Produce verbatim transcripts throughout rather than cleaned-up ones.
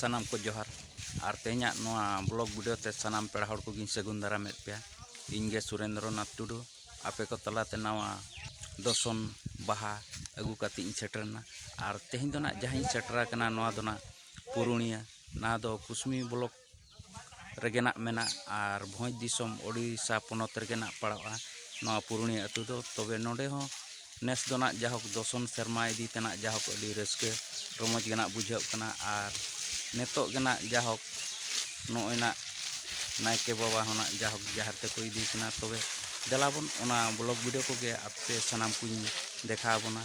ᱥᱟᱱᱟᱢ ᱠᱚ ᱡᱚᱦᱟᱨ᱾ ᱟᱨ ᱛᱮᱦᱮᱧᱟᱜ ᱱᱚᱣᱟ ᱵᱞᱚᱜ ᱵᱷᱤᱰᱤᱭᱳ ᱛᱮ ᱥᱟᱱᱟᱢ ᱯᱮᱲᱟ ᱦᱚᱲ ᱠᱚᱜᱮᱧ ᱥᱟᱹᱜᱩᱱ ᱫᱟᱨᱟᱢᱮᱫ ᱯᱮᱭᱟ᱾ ᱤᱧ ᱜᱮ ᱥᱩᱨᱮᱱᱫᱨᱚ ᱱᱟᱛᱷ ᱴᱩᱰᱩ, ᱟᱯᱮ ᱠᱚ ᱛᱟᱞᱟᱛᱮ ᱱᱟᱣᱟ ᱫᱚᱥᱚᱱ ᱵᱟᱦᱟ ᱟᱹᱜᱩ ᱠᱟᱛᱮ ᱤᱧ ᱥᱮᱴᱮᱨᱮᱱᱟ᱾ ᱟᱨ ᱛᱮᱦᱮᱧ ᱫᱚ ᱱᱟᱜ ᱡᱟᱦᱟᱸᱧ ᱥᱮᱴᱮᱨ ᱟᱠᱟᱱᱟ, ᱱᱚᱣᱟ ᱫᱚ ᱱᱟᱜ ᱯᱩᱨᱩᱱᱤᱭᱟᱹ, ᱱᱚᱣᱟ ᱫᱚ ᱠᱩᱥᱢᱤ ᱵᱞᱚᱠ ᱨᱮᱜᱮ ᱱᱟᱜ ᱢᱮᱱᱟᱜ, ᱟᱨ ᱵᱷᱚᱸᱡᱽ ᱫᱤᱥᱚᱢ ᱳᱰᱤᱥᱟ ᱯᱚᱱᱚᱛ ᱨᱮᱜᱮ ᱱᱟᱜ ᱯᱟᱲᱟᱜᱼᱟ ᱱᱚᱣᱟ ᱯᱩᱨᱩᱱᱤᱭᱟᱹ ᱟᱹᱛᱩ ᱫᱚ᱾ ᱛᱚᱵᱮ ᱱᱚᱰᱮ ᱦᱚᱸ ᱱᱮᱥ ᱫᱚ ᱱᱟᱜ ᱡᱟᱦᱳᱠ ᱫᱚᱥᱚᱱ ᱥᱮᱨᱢᱟ ᱤᱫᱤ ᱛᱮ ᱱᱟᱜ ᱡᱟᱦᱳᱠ ᱟᱹᱰᱤ ᱨᱟᱹᱥᱠᱟᱹ ᱨᱚᱢᱚᱡᱽ ᱜᱮ ᱱᱟᱜ ᱵᱩᱡᱷᱟᱹᱜ ᱠᱟᱱᱟ᱾ ᱟᱨ ᱱᱤᱛᱚᱜ ᱜᱮ ᱱᱟᱜ ᱡᱟᱦᱳᱠ ᱱᱚᱜᱼᱚᱭ ᱱᱟᱜ ᱱᱟᱭᱠᱮ ᱵᱟᱵᱟ ᱦᱚᱸ ᱱᱟᱜ ᱡᱟᱦᱳᱠ ᱡᱟᱦᱮᱨ ᱛᱮᱠᱚ ᱤᱫᱤ ᱠᱟᱱᱟ᱾ ᱛᱚᱵᱮ ᱫᱮᱞᱟ ᱵᱚᱱ ᱚᱱᱟ ᱵᱞᱚᱜ ᱵᱷᱤᱰᱤᱭᱳ ᱠᱚᱜᱮ ᱟᱯᱮ ᱥᱟᱱᱟᱢ ᱠᱚᱧ ᱫᱮᱠᱷᱟᱣ ᱟᱵᱚᱱᱟ᱾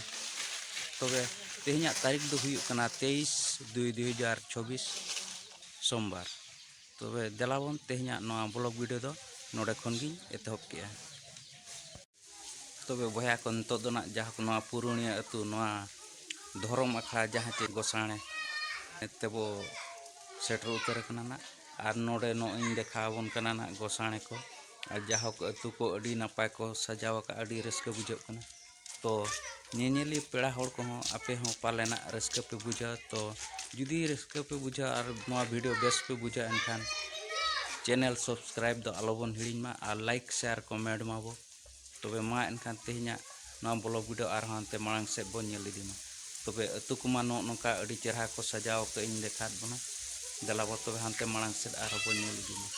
ᱛᱚᱵᱮ ᱛᱮᱦᱮᱧᱟᱜ ᱛᱟᱹᱨᱤᱠᱷ ᱫᱚ ᱦᱩᱭᱩᱜ ᱠᱟᱱᱟ ᱛᱮᱭᱤᱥ ᱫᱩᱭ ᱫᱩᱭ ᱦᱟᱡᱟᱨ ᱪᱚᱵᱵᱤᱥ, ᱥᱳᱢᱵᱟᱨ᱾ ᱛᱚᱵᱮ ᱫᱮᱞᱟ ᱵᱚᱱ ᱛᱮᱦᱮᱧᱟᱜ ᱱᱚᱣᱟ ᱵᱞᱚᱜ ᱵᱷᱤᱰᱤᱭᱳ ᱫᱚ ᱱᱚᱰᱮ ᱠᱷᱚᱱ ᱜᱤᱧ ᱮᱛᱚᱦᱚᱵ ᱠᱮᱜᱼᱟ᱾ ᱛᱚᱵᱮ ᱵᱚᱭᱦᱟ ᱠᱚ, ᱱᱤᱛᱚᱜ ᱫᱚ ᱱᱟᱜ ᱡᱟᱦᱟᱸ ᱠᱚ ᱱᱚᱣᱟ ᱯᱩᱨᱩᱱᱤᱭᱟᱹ ᱟᱹᱛᱩ, ᱱᱚᱣᱟ ᱫᱷᱚᱨᱚᱢ ᱟᱠᱷᱲᱟ ᱡᱟᱦᱟᱸ ᱪᱮ ᱜᱚᱥᱟᱬᱮ ᱛᱮᱵᱚ ᱥᱮᱴᱮᱨ ᱩᱛᱟᱹᱨ ᱟᱠᱟᱱᱟ ᱱᱟᱜ᱾ ᱟᱨ ᱱᱚᱰᱮ ᱱᱚᱜᱼᱚᱭ ᱤᱧ ᱫᱮᱠᱷᱟᱣ ᱟᱵᱚᱱ ᱠᱟᱱᱟ ᱱᱟᱜ ᱜᱚᱥᱟᱬᱮ ᱠᱚ᱾ ᱟᱨ ᱡᱟᱦᱳᱠ ᱟᱹᱛᱩ ᱠᱚ ᱟᱹᱰᱤ ᱱᱟᱯᱟᱭ ᱠᱚ ᱥᱟᱡᱟᱣ ᱟᱠᱟᱫ, ᱟᱹᱰᱤ ᱨᱟᱹᱥᱠᱟᱹ ᱵᱩᱡᱷᱟᱹᱜ ᱠᱟᱱᱟ᱾ ᱛᱚ ᱧᱮᱧᱮᱞᱤᱭᱟᱹ ᱯᱮᱲᱟ ᱦᱚᱲ ᱠᱚᱦᱚᱸ ᱟᱯᱮ ᱦᱚᱸ ᱯᱟᱞᱮᱱᱟᱜ ᱨᱟᱹᱥᱠᱟᱹ ᱯᱮ ᱵᱩᱡᱷᱟᱹᱣᱟ᱾ ᱛᱚ ᱡᱩᱫᱤ ᱨᱟᱹᱥᱠᱟᱹ ᱯᱮ ᱵᱩᱡᱷᱟᱹᱣᱟ ᱟᱨ ᱱᱚᱣᱟ ᱵᱷᱤᱰᱤᱭᱳ ᱵᱮᱥ ᱯᱮ ᱵᱩᱡᱷᱟᱹᱣᱟ, ᱮᱱᱠᱷᱟᱱ ᱪᱮᱱᱮᱞ ᱥᱟᱵᱥᱠᱨᱟᱭᱤᱵ ᱫᱚ ᱟᱞᱚᱵᱚᱱ ᱦᱤᱲᱤᱧ ᱢᱟ, ᱟᱨ ᱞᱟᱭᱤᱠ, ᱥᱮᱭᱟᱨ, ᱠᱚᱢᱮᱱᱴ ᱢᱟᱵᱚ᱾ ᱛᱚᱵᱮ ᱢᱟ ᱮᱱᱠᱷᱟᱱ ᱛᱮᱦᱮᱧᱟᱜ ᱱᱚᱣᱟ ᱵᱞᱚᱜ ᱵᱷᱤᱰᱤᱭᱳ ᱟᱨᱦᱚᱸ ᱦᱟᱱᱛᱮ ᱢᱟᱲᱟᱝ ᱥᱮᱫ ᱵᱚᱱ ᱧᱮᱞ ᱤᱫᱤ ᱢᱟ᱾ ᱛᱚᱵᱮ ᱟᱹᱛᱩ ᱠᱚᱢᱟ ᱱᱚᱜᱼᱚ ᱱᱚᱝᱠᱟ ᱟᱹᱰᱤ ᱪᱮᱦᱨᱟ ᱠᱚ ᱥᱟᱡᱟᱣ ᱟᱠᱟᱫ ᱤᱧ ᱫᱮᱠᱷᱟᱣᱟᱫ ᱵᱚᱱᱟ᱾ ᱫᱮᱞᱟ ᱵᱚ ᱛᱚᱵᱮ ᱦᱟᱱᱛᱮ ᱢᱟᱲᱟᱝ ᱥᱮᱫ ᱟᱨᱦᱚᱸ ᱵᱚᱱ ᱧᱮᱞ ᱤᱫᱤ ᱢᱟ᱾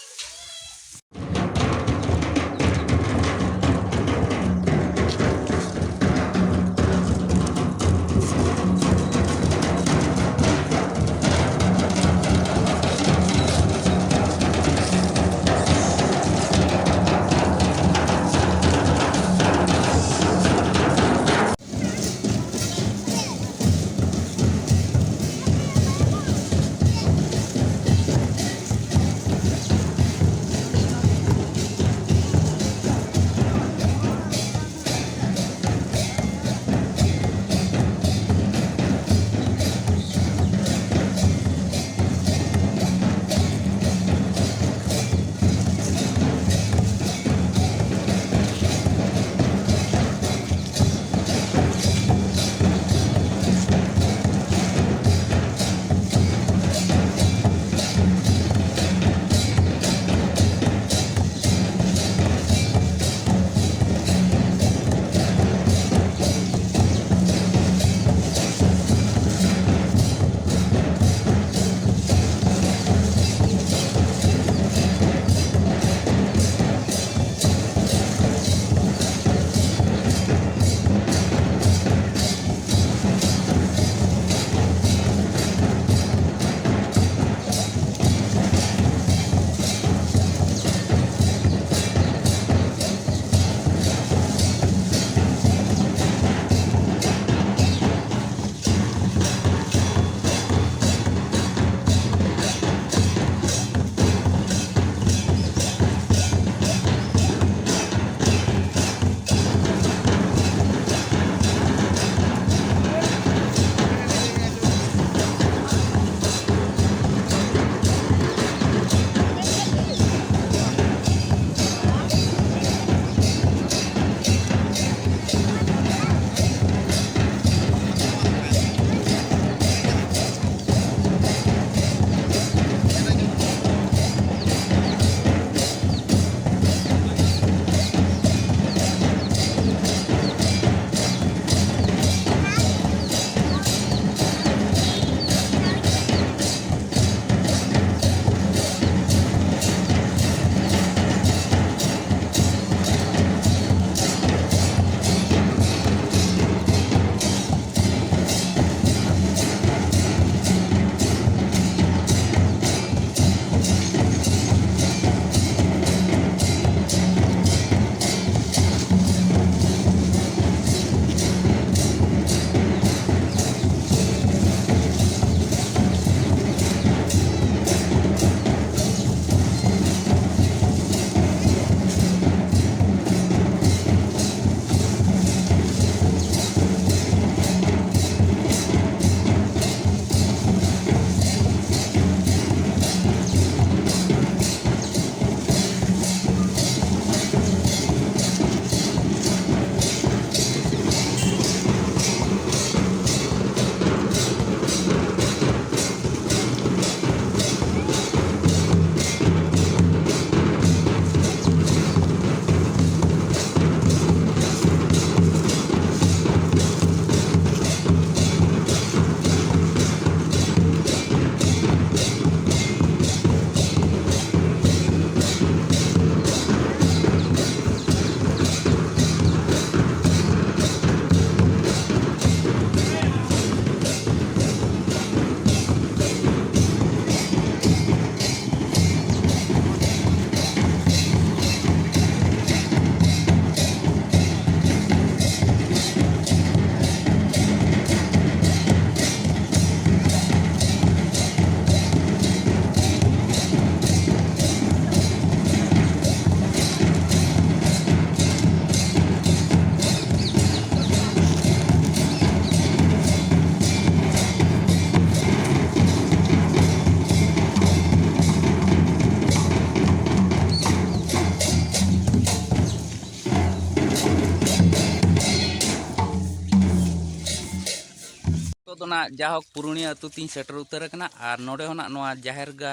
ᱚᱱᱟ ᱡᱟᱦᱳᱠ ᱯᱩᱨᱩᱱᱤᱭᱟᱹ ᱟᱹᱛᱩ ᱛᱤᱧ ᱥᱮᱴᱮᱨ ᱩᱛᱟᱹᱨ ᱟᱠᱟᱱᱟ, ᱟᱨ ᱱᱚᱰᱮ ᱦᱚᱸ ᱱᱟᱜ ᱱᱚᱣᱟ ᱡᱟᱦᱮᱨ ᱜᱟ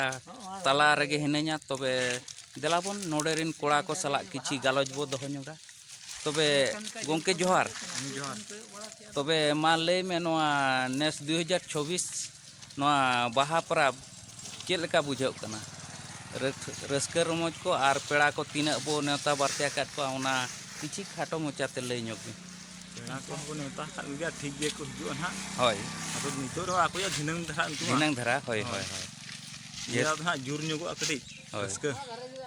ᱛᱟᱞᱟ ᱨᱮᱜᱮ ᱦᱤᱱᱟᱹᱧᱟ᱾ ᱛᱚᱵᱮ ᱫᱮᱞᱟ ᱵᱚᱱ ᱱᱚᱰᱮ ᱨᱮᱱ ᱠᱚᱲᱟ ᱠᱚ ᱥᱟᱞᱟᱜ ᱠᱤᱪᱷᱤ ᱜᱟᱞᱚᱪ ᱵᱚ ᱫᱚᱦᱚ ᱧᱚᱜᱟ᱾ ᱛᱚᱵᱮ ᱜᱚᱢᱠᱮ ᱡᱚᱦᱟᱨ᱾ ᱡᱚᱦᱟᱨ᱾ ᱛᱚᱵᱮ ᱢᱟ ᱞᱟᱹᱭ ᱢᱮ, ᱱᱚᱣᱟ ᱱᱮᱥ ᱫᱩ ᱦᱟᱡᱟᱨ ᱪᱷᱚᱵᱵᱤᱥ ᱱᱚᱣᱟ ᱵᱟᱦᱟ ᱯᱚᱨᱚᱵᱽ ᱪᱮᱫ ᱞᱮᱠᱟ ᱵᱩᱡᱷᱟᱹᱜ ᱠᱟᱱᱟ? ᱨᱟᱹᱥ-, ᱨᱟᱹᱥᱠᱟᱹ ᱨᱚᱢᱚᱡᱽ ᱠᱚ ᱟᱨ ᱯᱮᱲᱟ ᱠᱚ ᱛᱤᱱᱟᱹᱜ ᱵᱚ ᱱᱮᱣᱛᱟ ᱵᱟᱨᱛᱮ ᱟᱠᱟᱫ ᱠᱚᱣᱟ, ᱚᱱᱟ ᱠᱤᱪᱷᱤ ᱠᱷᱟᱴᱚ ᱢᱚᱪᱟᱛᱮ ᱞᱟᱹᱭ ᱧᱚᱜ ᱢᱮ᱾ ᱯᱮᱲᱟ ᱠᱚᱦᱚᱸ ᱵᱚ ᱱᱮᱣᱛᱟ ᱟᱠᱟᱫ ᱠᱚᱜᱮᱭᱟ, ᱴᱷᱤᱠ ᱜᱮᱠᱚ ᱦᱤᱡᱩᱜᱼᱟ ᱱᱟᱦᱟᱜ᱾ ᱦᱳᱭ᱾ ᱟᱫᱚ ᱱᱤᱛᱚᱜ ᱫᱚ ᱟᱠᱚᱭᱟᱜ ᱫᱷᱤᱱᱟᱹᱝ ᱫᱷᱟᱨᱟ ᱩᱱᱠᱩ ᱢᱟ᱾ ᱫᱷᱤᱱᱟᱹᱝ ᱫᱷᱟᱨᱟ, ᱦᱳᱭ, ᱦᱳᱭ, ᱦᱳᱭ᱾ ᱱᱤᱭᱟᱹ ᱫᱷᱟᱣ ᱫᱚ ᱦᱟᱸᱜ ᱡᱳᱨ ᱧᱚᱜᱚᱜᱼᱟ ᱠᱟᱹᱴᱤᱡ ᱦᱳᱭ᱾ ᱨᱟᱹᱥᱠᱟᱹ᱾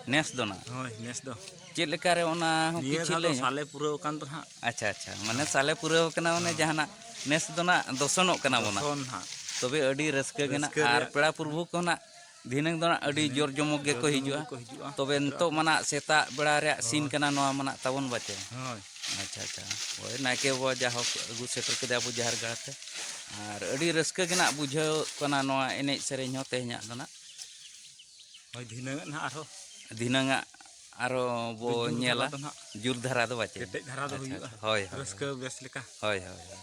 ᱱᱮᱥ ᱫᱚ ᱱᱟᱜ᱾ ᱦᱳᱭ, ᱱᱮᱥ ᱫᱚ᱾ ᱪᱮᱫ ᱞᱮᱠᱟ ᱨᱮ ᱚᱱᱟ ᱦᱚᱸ ᱱᱤᱭᱟᱹ ᱠᱤᱪᱷᱤ ᱫᱷᱟᱣ ᱫᱚ ᱞᱟᱹᱭ ᱧᱚᱜ᱾ ᱥᱟᱞᱮ ᱯᱩᱨᱟᱹᱣ ᱟᱠᱟᱱ ᱫᱚ ᱦᱟᱸᱜ᱾ ᱟᱪᱪᱷᱟ, ᱟᱪᱪᱷᱟ, ᱢᱟᱱᱮ ᱦᱳᱭ᱾ ᱥᱟᱞᱮ ᱯᱩᱨᱟᱹᱣ ᱠᱟᱱᱟ, ᱢᱟᱱᱮ ᱦᱳᱭ᱾ ᱡᱟᱦᱟᱱᱟᱜ ᱱᱮᱥ ᱫᱚ ᱱᱟᱜ ᱫᱚᱥᱚᱱᱚᱜ ᱠᱟᱱᱟ ᱵᱚᱱ ᱱᱟᱜ᱾ ᱫᱚᱥᱚᱱ ᱦᱟᱸᱜ᱾ ᱛᱚᱵᱮ ᱟᱹᱰᱤ ᱨᱟᱹᱥᱠᱟᱹ ᱜᱮ ᱱᱟᱜ᱾ ᱨᱟᱹᱥᱠᱟᱹ ᱟᱨ ᱨᱮᱭᱟᱜ ᱯᱮᱲᱟ ᱯᱨᱚᱵᱷᱩ ᱠᱚ ᱱᱟᱜ ᱫᱷᱤᱱᱟᱹᱝ ᱫᱚ ᱱᱟᱜ ᱟᱹᱰᱤ ᱫᱷᱤᱱᱟᱹᱝ ᱡᱳᱨ ᱡᱚᱢᱚᱠ ᱡᱳᱨ ᱜᱮᱠᱚ ᱡᱚᱢᱚᱠ ᱦᱤᱡᱩᱜᱼᱟ᱾ ᱜᱮᱠᱚ ᱦᱤᱡᱩᱜᱼᱟ᱾ ᱛᱚᱵᱮ ᱥᱮᱴᱮᱨᱚᱜ ᱱᱤᱛᱚᱜ ᱟᱠᱚ᱾ ᱢᱟ ᱱᱟᱜ ᱥᱮᱛᱟᱜ ᱵᱮᱲᱟ ᱨᱮᱭᱟᱜ ᱥᱤᱱ ᱦᱳᱭ᱾ ᱠᱟᱱᱟ ᱱᱚᱣᱟ ᱢᱟ ᱱᱟᱜ ᱛᱟᱵᱚᱱ ᱵᱟᱪᱮ᱾ ᱦᱳᱭ᱾ ᱟᱪᱪᱷᱟ, ᱟᱪᱪᱷᱟ᱾ ᱦᱳᱭ, ᱱᱟᱭᱠᱮ ᱵᱟᱵᱟ ᱡᱟᱦᱳᱠ ᱟᱹᱜᱩ ᱥᱮᱴᱮᱨ ᱠᱮᱫᱮᱭᱟ ᱟᱵᱚ ᱡᱟᱦᱮᱨ ᱜᱟᱲ ᱛᱮ᱾ ᱟᱨ ᱟᱹᱰᱤ ᱨᱟᱹᱥᱠᱟᱹ ᱜᱮ ᱱᱟᱜ ᱵᱩᱡᱷᱟᱹᱣ ᱠᱟᱱᱟ ᱱᱚᱣᱟ ᱮᱱᱮᱡ ᱥᱮᱨᱮᱧ ᱦᱚᱸ ᱛᱮᱦᱮᱧᱟᱜ ᱫᱚ ᱱᱟᱜ᱾ ᱦᱳᱭ, ᱫᱷᱤᱱᱟᱹᱝ ᱟᱜ ᱱᱟᱦᱟᱜ ᱟᱨᱦᱚᱸ ᱫᱷᱤᱱᱟᱹᱝ ᱟᱜ ᱟᱨᱦᱚᱸ ᱵᱚ ᱡᱳᱨ ᱫᱷᱟᱨᱟ ᱧᱮᱞᱟ᱾ ᱫᱚ ᱱᱟᱦᱟᱜ᱾ ᱡᱳᱨ ᱫᱷᱟᱨᱟ ᱫᱚ ᱵᱟᱪᱮ? ᱠᱮᱴᱮᱡ ᱫᱷᱟᱨᱟ ᱫᱚ ᱟᱪᱪᱷᱟ, ᱦᱩᱭᱩᱜᱼᱟ᱾ ᱟᱪᱪᱷᱟ᱾ ᱦᱳᱭ, ᱦᱳᱭ, ᱨᱟᱹᱥᱠᱟᱹ ᱦᱳᱭ᱾ ᱵᱮᱥ ᱞᱮᱠᱟ᱾ ᱦᱳᱭ, ᱦᱳᱭ, ᱦᱳᱭ᱾